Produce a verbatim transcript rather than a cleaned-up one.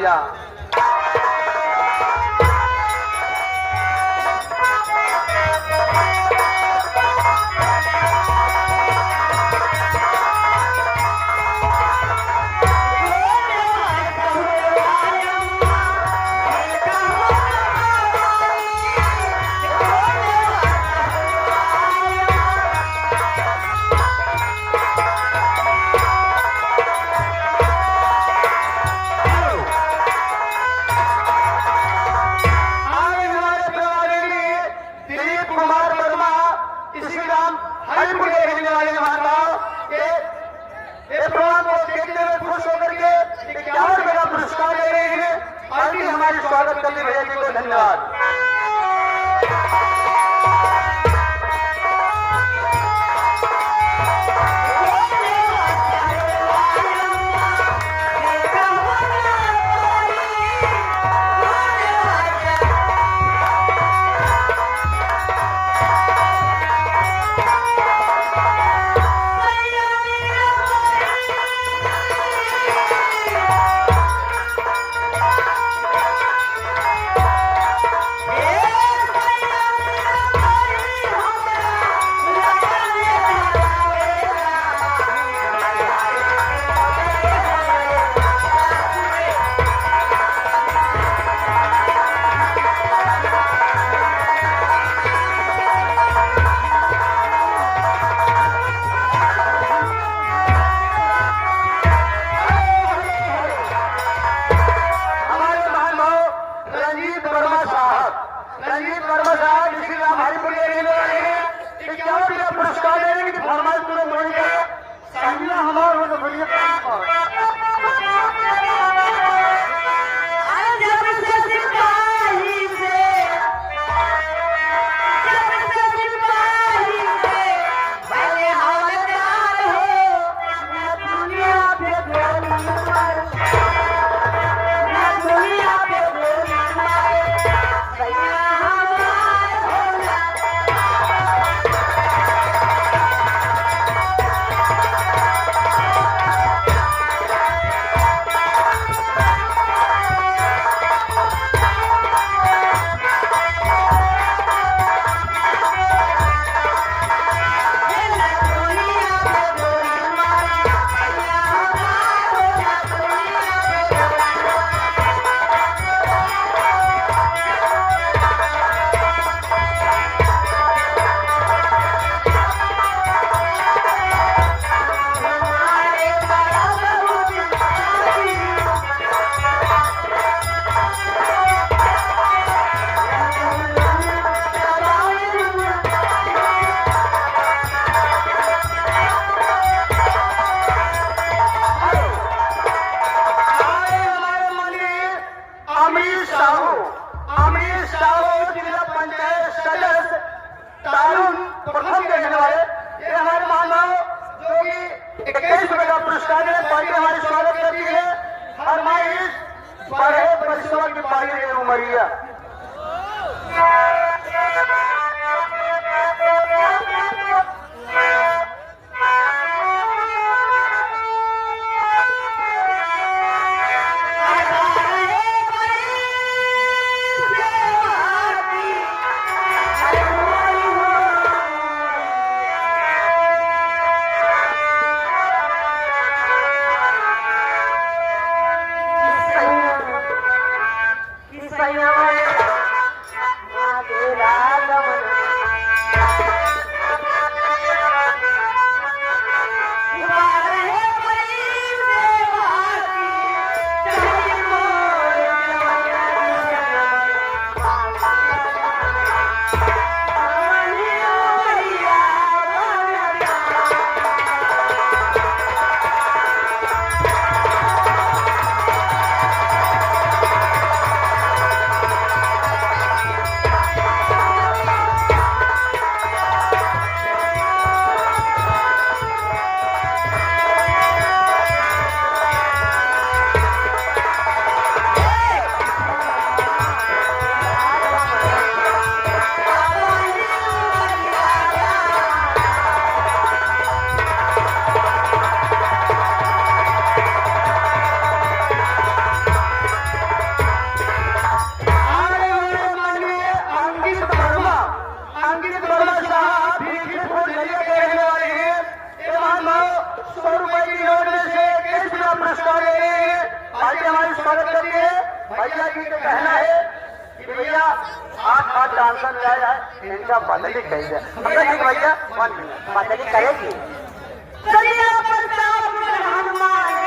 आज हमारे प्रभारी दिलीप कुमार वर्मा, इसी ग्राम हरिपुर के रहने वाले महानुभाव, ये, ये प्रोग्राम को देखते हुए खुश होकर के इक्यावन रुपये का पुरस्कार दे रहे हैं। पार्टी हमारी स्वागत करती भैया जी को धन्यवाद। हमारे महानुभाव रंजीत वर्मा साहब, रंजीत वर्मा साहब, जिसके नाम हरिपुर के रहने वाले हैं, इक्यावन रुपया पुरस्कार देने की फरमाइश तुरंत होनी चाहिए। सामने हमारे हो तो बोलिए। अरे जब से सिपाही से, जब से सिपाही से, भले हवलदार हो, ना दुनिया पे गोली मार, ना दुनिया पे गोली मार। अमरीश साहू, अमरीश साहू जिला पंचायत सदस्य तारुन प्रथम के रहने वाले, ये हमारे महानुभाव जो कि इक्कीस रुपए का पुरस्कार है, पार्टी हमारी स्वागत करती है। फरमाइश बढ़े परिश्रम की पाली रे उमरिया। कहना है कि भैया, आठ आठ डांसर ले आया है, इनका बदली कही जाए। हम कहा, "ठीक भैया, वन मिनट, बदली करेगी।" चलिए, प्रताप हनुमान